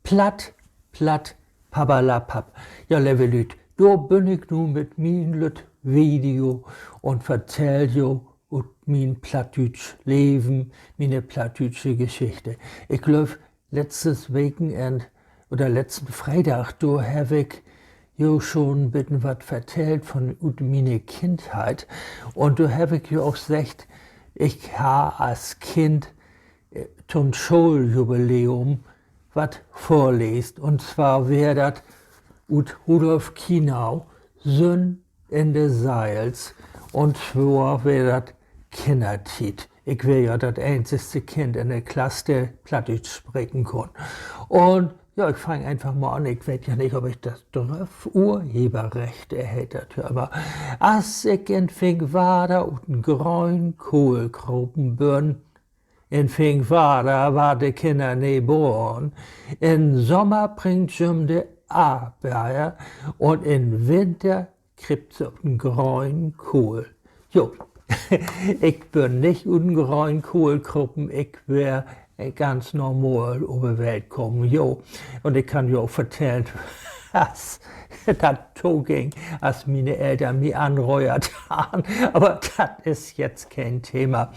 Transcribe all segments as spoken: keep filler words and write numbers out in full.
Platt, platt, papperlapapp. Ja, leve Lüüd, dor bün ik nu mit mien lütt Video un vertell jo ut mien plattdüütsch Leven, miene plattdüütsche Geschichte. Ik glööv, letztes Wekenenn oder letzten Freedag, dor heff ik jo schon beten wat vertellt von, ut miene Kindheit. Un dor heff ik jo ok seggt, ik harr as Kind to'n Schooljubiläum wat vörleest. Un zwar weer dat ut Rudolf Kinau, Sünn in de Seils. Un twoor weer dat Kinnertiet. Ik weer ja dat eenzigste Kind in de Klass, de Plattdüütsch spreken kunn. Un ja, ik fang eenfach mal an. Ik weet ja nich, of ik dat dröff. Urheberrechte heet dat ja, aver as ik in Finkwarder ut den grönen Kohl kropen bün, in Finkwarder warrt de Kinner nee boren. In Sommer bringt jüm de Aardbeer un in Winter kriept se op den grönen Kohl. Jo, ik bün nich ut den grönen Kohl kropen, ik weer ganz normal op de Welt kamen, jo. Un ik kann jo ok vertellen, as dat toging, as miene Eltern mi anröhrt harrn. Aver dat is jetzt keen Thema.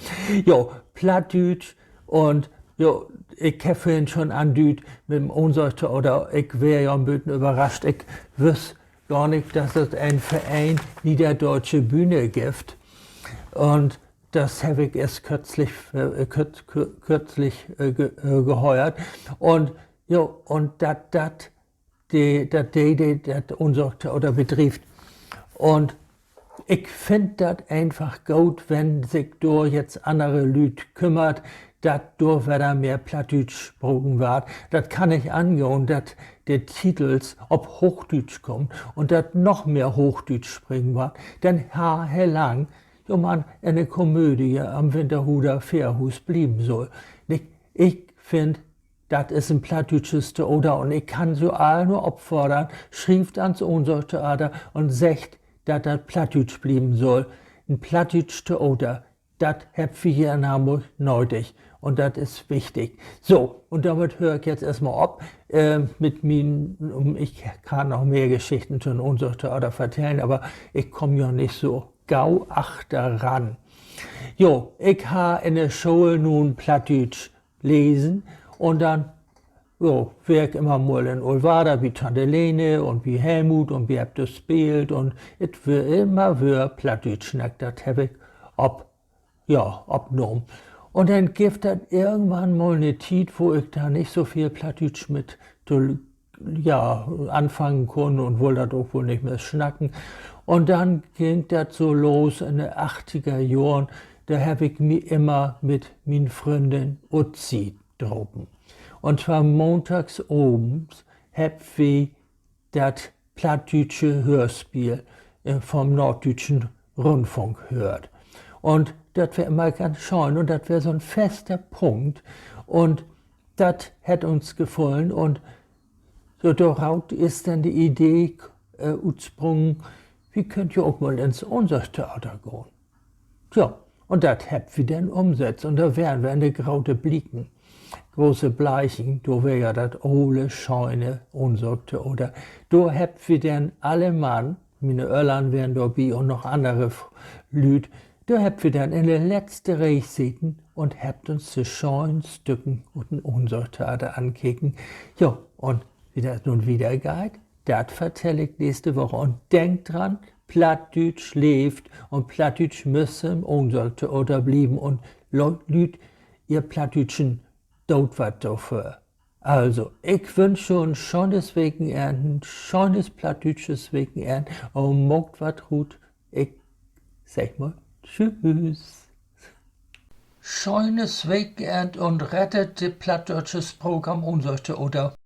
Jo, Plattdüütsch un, jo, ik heff vörhen schon andüüdt mit 'n Ohnsorg-Theater, ik weer ja 'n beten överrascht. Ik wüss gor nich, dat dat en Vereen Niederdeutsche Bühne gifft. Un dat heff ik eerst kürzlich, äh, kürz-, kü-, kürzlich, äh, ge-, äh, gehöört. Un, jo, un dat, dat, de, dat de, de dat Ohnsorg-Theater bedrievt. Un ik finn dat eenfach goot, wenn sik dor jetzt annere Lüüd kümmert, dat dor wedder mehr Plattdüütsch spraken warrt. Dat kann nich angahn, dat de Titels op Hoochdüütsch kaamt un dat noch mehr Hoochdüütsch spreken warrt, denn harr he lang jo man in de Komödie am Winterhuder Fährhuus blieven sull. Ik, ik finn, dat is en plattdüütsches Theater un ik kann jo all nur opfordern, schrievt an 't Ohnsorg-Theater un seggt, dat dat plattdüütsch blieven sull. En plattdüütsch Theater, dat hebbt wi hier in Hamborg nödig. Un dat is wichtig. So, un dormit höör ik jetzt eerstmal op, äh, mit mien, ik kann noch mehr Geschichten to'n Ohnsorg-Theater vertellen, aver ik kaam jo nich so gau achteran. Jo, ik harr in de School nu Plattdüütsch lesen un denn, jo, weer ik immer mal in Oolwerder bi Tante Lene un bi Helmut un wi hebbt dor speelt un et weer immer weer Plattdüütsch snackt, dat heff ik op, ja, opnahmen. Un denn geev dat irgendwann mal 'ne Tiet, wo ik dor nich so veel Plattdüütsch mit to, ja, anfangen kunn un wull dat ok woll nich mehr snacken. Un denn güng dat so los in de achtiger Johren, dor heff ik mi immer mit mien Fründin Utzi drapen. Un twoor maandags avends hebbt wi dat plattdüütsche Höörspeel, äh, vom Norddüütschen Rundfunk höört. Un dat weer immer ganz schöön un dat weer so'n faste Punkt. Un dat hett uns gefullen un so doraut is denn de Idee, äh, utsprungen, wi köönt ja ok mal in't Ohnsorg-Theater gahn. Tja, un dat hebbt wi denn ümsett. Un dor weren wi in de Grote Blieken. Große Bleichen, dor weer ja dat ole, schöne Ohnsorg-Theater. Dor hebbt wi denn alle Mann, miene Öllern weren dorbi un noch annere F-, Lüüd, dor hebbt wi denn in de letzte Reeg seten un hebbt uns de schönen Stücken ut den Ohnsorg-Theater ankeken. Jo, un wo dat nu wieder geiht, dat vertell ik nächste Woche. Un denkt dran, Plattdüütsch leevt un Plattdüütsch müss in't Ohnsorg-Theater blieven un Lü-, Lüüd, ehr Plattdüütschen, doot wat dorför. Also, ik wünsch jo en schönes Wekenenn, en schönes plattdüütsches Wekenenn un maakt wat rut. Ik segg mal tschüss. Schönes Wekenenn un rettet de plattdüütsche Spraak an'n Ohnsorg-Theater.